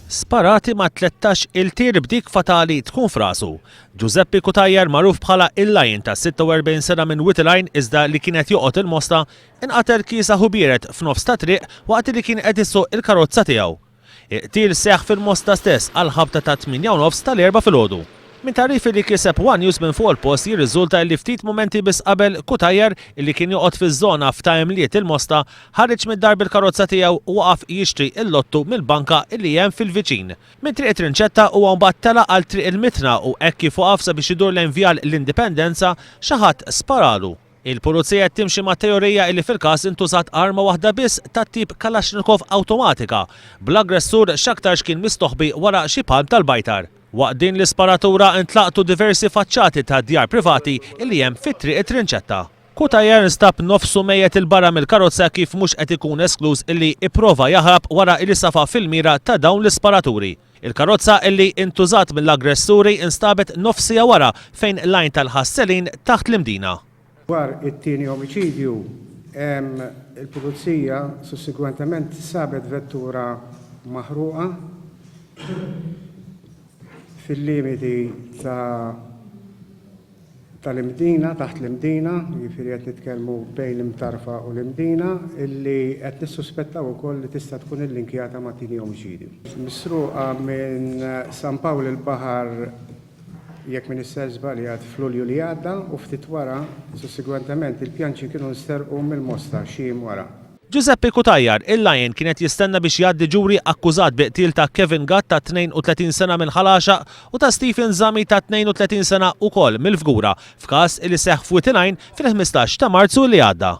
Sparati ma' 13 il tir b'dik fatali tkun f'rasu. Giuseppe Cutajar magħruf bħala il-Lion ta' 46 sena minn Wied il-Għajn iżda li kien qed joqgħod il-Mosta, inqatel kiesaħ u biered f'nofs ta' triq waqt li kien qed isuq il-karozza tiegħu. Il-qtil seħħ fil-Mosta stess għall-ħabta tat-tmienja u nofs tal-Erbgħa filgħodu. Minn tagħrif illi kiseb one News minn fuq il-post jirriżulta illi ftit mumenti biss qabel Cutajar, illi kien joqgħod fiż-żona f'Ta' Imliet il-Mosta, ħareġ mid-dar bil-karozza tiegħu u waqaf jixtri l-lottu mill-banka illi hemm fil-viċin. Minn Triq it-Trinċetta huwa mbagħad tela' għal Triq il-Mitna u hekk kif waqaf sabiex idur lejn Vjal l-Indipendenza, xi ħadd sparalu. Il-Pulizija qed timxi mat-teorija illi fil-każ intużat arma waħda biss tat-tip Kalashnikov awtomatika, bl-aggressur x'aktarx kien mistoħbi wara xi palm tal-bajtar. Waqt din l-isparatura ntlaqtu diversi faċċati ta' djar privati illi hemm fi Triq it-Trinċetta. Cutajar nstab nofsu mejjet 'il barra mill-karozza kif mhux qed ikun eskluż illi ipprova jaħrab wara illi safa fil-mira ta' dawn l-isparaturi. Il-karozza illi intużat mill-aggressuri instabet nofs siegħa wara fejn l-għajn tal-Ħasselin taħt l-Imdina. Dwar it-tieni omiċidju, il-Pulizija sussegwentement sabet vettura maħruqa fil-limiti ta' tal-Imdina, taħt l-Imdina, jiġifieri qed nitkellmu bejn l-Imtarfa u l-Imdina, illi qed nissuspettaw ukoll li tista' tkun illinkjata mat-tieni omiċidju. Misruqa minn San Pawl il-Baħar, jekk m'iniex ser żbaljat, f'Lulju li għadda u ftit wara, sussegwentement, il-pjanċi kienu nsterqu mill-Mosta xi jiem wara. Giuseppe Cutajar, il-Lion kien qed jistenna biex jgħaddi ġuri akkużat bi qtil ta' Kevin Gatt ta' 32 sena minn Ħal Għaxaq u ta' Stephen Zami ta' 32 sena ukoll mill-Fgura f'każ li seħħ f'Wied il-Għajn fil-15 ta' Marzu li għadda.